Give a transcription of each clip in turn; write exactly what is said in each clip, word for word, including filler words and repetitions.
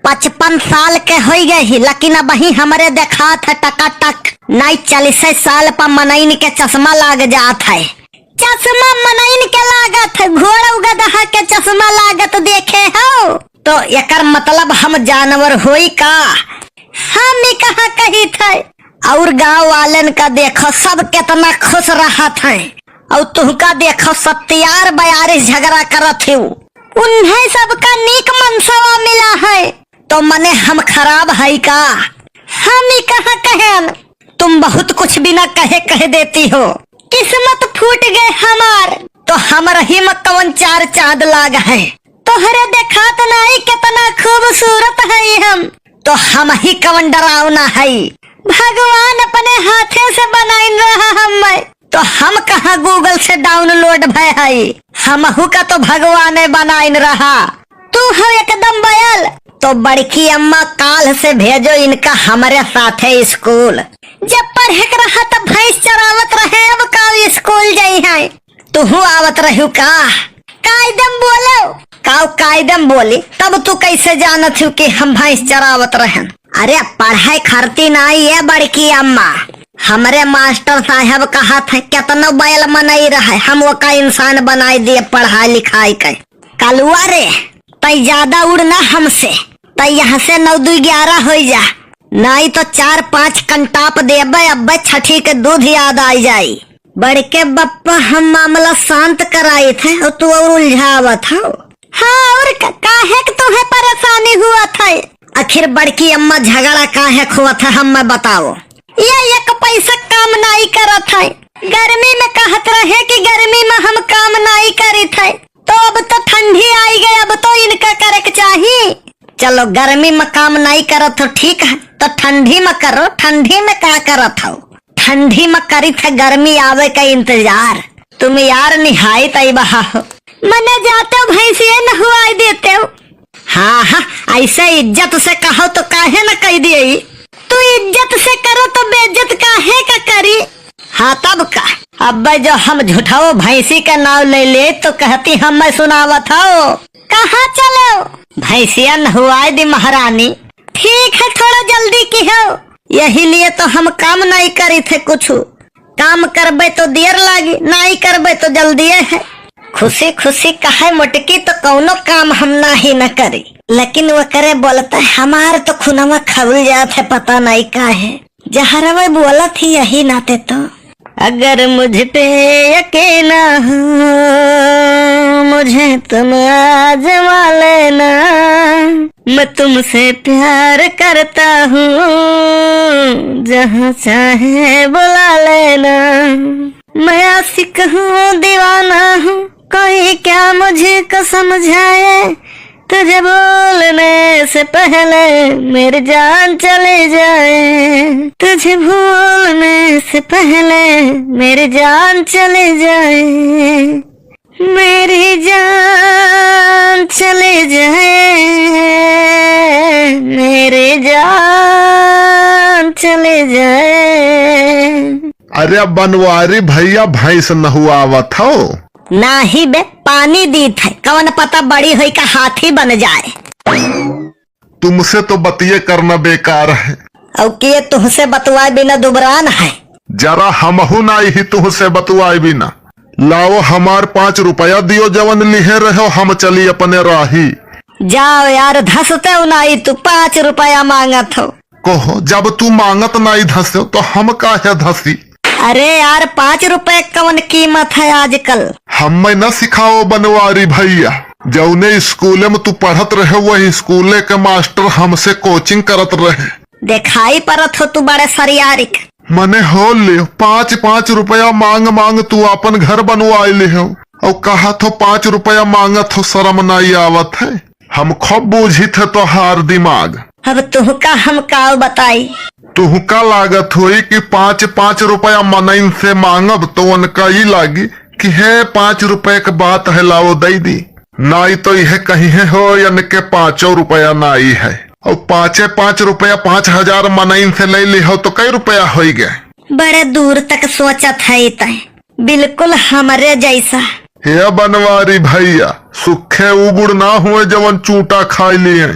पचपन साल के होई गए ही, लेकिन अबहीं हमरे देखात है टकाटक। नाई चालीसे साल पर मनइन के चश्मा लाग जात है। चश्मा मनइन के लागत है, घोड़ा गदहा के चश्मा लागत देखे हो? तो एकर मतलब हम जानवर होई का? हम ई कहाँ कहित है? और गाँव वालन का देखो, सब केतना खुश रहत हैं, और तुहका देखो, सत्यार बयारिस झगड़ा करत हो। उन्हें सबका नीक मनसवा मिला है, तो मने हम खराब है का? हम ई कहाँ कहेन? तुम बहुत कुछ बिना कहे कह देती हो। किस्मत फूट गए हमार। तो हमरही में कवन चार चाँद लाग है? तोहरे देखात नाई केतना खूबसूरत हई हम। तो हमही कवन डरावना हई? भगवान अपने हाथे से बनाइन रहा हम्मे। तो हम कहाँ Google से download भय हई? हमहू का तो भगवाने बनाइन रहा। तू हो एकदम बयल। तो बड़की अम्मा, काल से भेजो इनका हमरे साथे स्कूल। जब पढ़े के रहा तब भैंस चरावत रहे, अब का स्कूल जाई है? तुहू आवत रहू का? कायदम बोलो। काऊ कायदम बोली, तब तू कैसे जानत हू कि हम भैंस चरावत रहन? अरे पढ़ाई खरती नाई है बड़की अम्मा, हमरे मास्टर साहब कहत है, केतनो बैल मनई रहे, हम ओका इंसान बनाई दिए पढ़ाई लिखाई के। कलुआ रे, तै ज्यादा उड़ ना हमसे, तै यहाँ से नौ दू ग्यारह होई जा, नाई तो चार पाँच कंटाप देबे, अब्बे छठी के दूध याद आई जाई। बड़के बप्पा, हम मामला शांत कराइत है और तू और उलझावत हो। हाँ, और क-, काहे क तोहे परेशानी हुआ था? आखिर बड़की अम्मा झगड़ा काहे क हुआ था, हम्मे बताओ। ये एक पैसा काम नाई करत है। गर्मी में कहत रहे कि गर्मी में हम काम नाई करित है, तो अब तो ठंडी आई गई, अब तो इनका करे के चाही। चलो, गर्मी में काम नाई करत हो, ठीक है, तो ठंडी में करो। ठंडी में का करत हो? ठंडी में करित है गर्मी आवे का इंतजार। तुम यार निहायत अइबा हो। मने जाते हो भैंसिया नहवाई देते हो। हाँ, हाँ, ऐसे इज्जत से कहो तो काहे न कह दिए? तू इज्जत से करो तो बेइज्जत काहे का करी? हाँ, तब का? अब्बे जो हम झूठाओ भैंसी का नाव ले ले तो कहती हम मैं सुनावत हो। कहाँ चलो? भैंसिया नहवाई दी महारानी। ठीक है, थोड़ा जल्दी की हो। यही लिए तो हम काम नहीं करी थे कुछ। काम करबे तो देर लागी, नाई करबे तो जल्दिए है। खुशी खुशी कहे मोटकी तो कौनो काम हम नाही न करी, लेकिन वो करे बोलता है, हमार तो खुनवा खौल जात है, पता नहीं का है। जहरवा बोलत ही यही नाते तो। अगर मुझ पे यकीन ना हो, मुझे तुम आजमा लेना। मैं तुमसे प्यार करता हूँ, जहाँ चाहे बुला लेना। मैं आशिक हूँ, दीवाना हूँ, कोई क्या मुझको समझाए। तुझे बोलने से पहले मेरी जान चली जाए, तुझे भूलने से पहले मेरी जान चली जाए। मेरी जान चली जाए, मेरी जान चली जाए। अरे बनवारी भैया, भैंस नहुआवत हो? नाही बे, पानी दीत है, कवन पता बड़ी होई का हाथी बन जाए। तुमसे तो बतिये करना बेकार है। और के तुहसे बतवाए बिना दुबरान है? जरा हमहू नाई ही तुहसे बतवाए बिना। लाओ हमार पाँच रुपया दियो, जवन लिहे रहो, हम चली अपने राही। जाओ यार, धसते नाई तू पाँच रुपया मांगत हो। कहो, जब तू मांगत नाई धसो तो हम काहे धसी? अरे यार, पाँच रुपए कवन कीमत है आजकल? हम्मे न सिखाओ बनवारी भैया, जौने स्कूले में तू पढ़त रहे, वही स्कूले के मास्टर हमसे कोचिंग करत रहे। देखाई परत हो तू बड़े सरियारिक। मने हो ले, पाँच पाँच रुपया मांग मांग तू आपन घर बनवाए ले हो, और कहत हो पाँच रुपया मांगत हो, शर्म नाई आवत है? हम खूब बूझित है तोहार दिमाग। अब तुहका हम काव बताई? तुहका लागत होई कि पाँच पाँच रुपया मनइन से मांगब तो उनका ई लागी कि है पाँच रुपये के बात है, लाओ दई दी। नाई तो यह कही है हो इनके पाँचों रुपया नाई है, और पाँचे पाँच रुपया पाँच हजार मनइन से ले ली हो तो कई रुपया होई गए? बड़े दूर तक सोचत है तय। बिल्कुल हमरे जैसा। हे बनवारी भैया, सुखे उ गुड़ ना हुए जवन चूटा खाई लिए।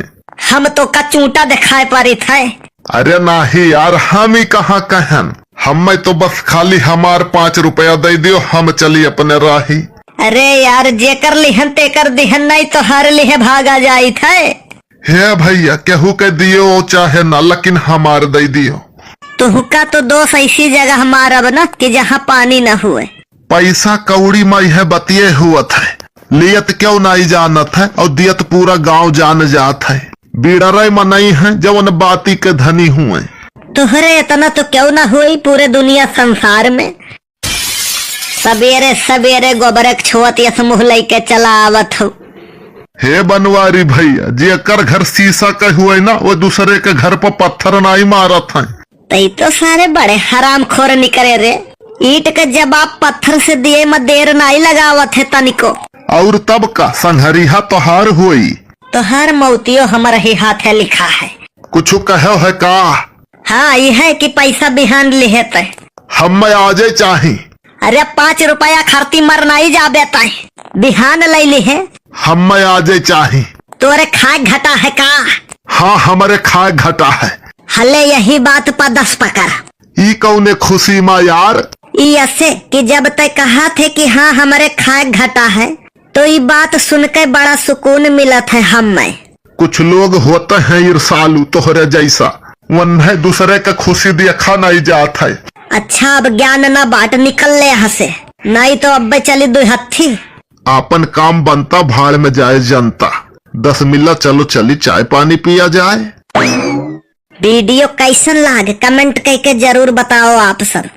हम तोका चूंटा देखाए परित है। अरे नाहीं यार, हम ही कहाँ कहन, हम्मे तो बस खाली हमार पाँच रुपया दइ दियो, हम चली अपने राही। अरे यार, जेकर लिहन तेकर दिहन, नाहीं तोहार लिहे भागा जाइत है। हे भइया, केहू के दियो चाहे ना, लेकिन हमार दइ दियो। तुहका तो दोस ऐसी जगह मारब न कि जहाँ पानी न हुए। पैसा कौड़ी मा इहे बतिये हुअत है, लियत केउ नाहीं जानत है और दियत पूरा गाँव जान जात है। बिड़रे मनई है जवन बाती के धनी हुए। तोहरे इतना तो केउ न होई पूरे दुनिया संसार में। सबेरे सबेरे गोबरे के छुअत यस मुँह लइके चला आवत हो। हे बनवारी भइया, जेकर घर शीशा के हुए ना, वो दूसरे के घर पर पत्थर नाहीं मारत है। तई तो सारे बड़े हरामखोर निकरे रे। ईंट के जवाब पत्थर से दिए में देर नाहीं लगावत है तनिको। और तब का, संघरिया तोहार होई। तोहार मौतियो हमर ही हाथे लिखा है। कुछु कहो है का? हाँ, ई है कि पैसा बिहान लिहे तय। हम्मे आजे चाही। अरे, पाँच रुपया खरती मर नाहीं जाबे तय, बिहान लइ लिहे। हम्मे आजे चाही। तोरे खाए घटा है का? हाँ, हमरे खाए घटा है। हले, यही बात पर दस पकड़। ई कौने खुशी मा यार? ई ऐसे कि जब तय कहा थे कि हाँ, हमरे खाए घटा है, तो ई बात सुन के बड़ा सुकून मिलत है हम्मे। कुछ लोग होते हैं ईर्षालु तोहरे जैसा, वन्हे दूसरे के खुशी देखा नाहीं जात है। अच्छा, अब ज्ञान ना बाट, निकल ले यहाँ से, नाहीं तो अब्बे चली दुई हत्थी। आपन काम बनता, भाड़ में जाए जनता। दस मिला, चलो चली चाय पानी पिया जाए। वीडियो कैसन लाग, comment कइके जरूर बताओ आप सब।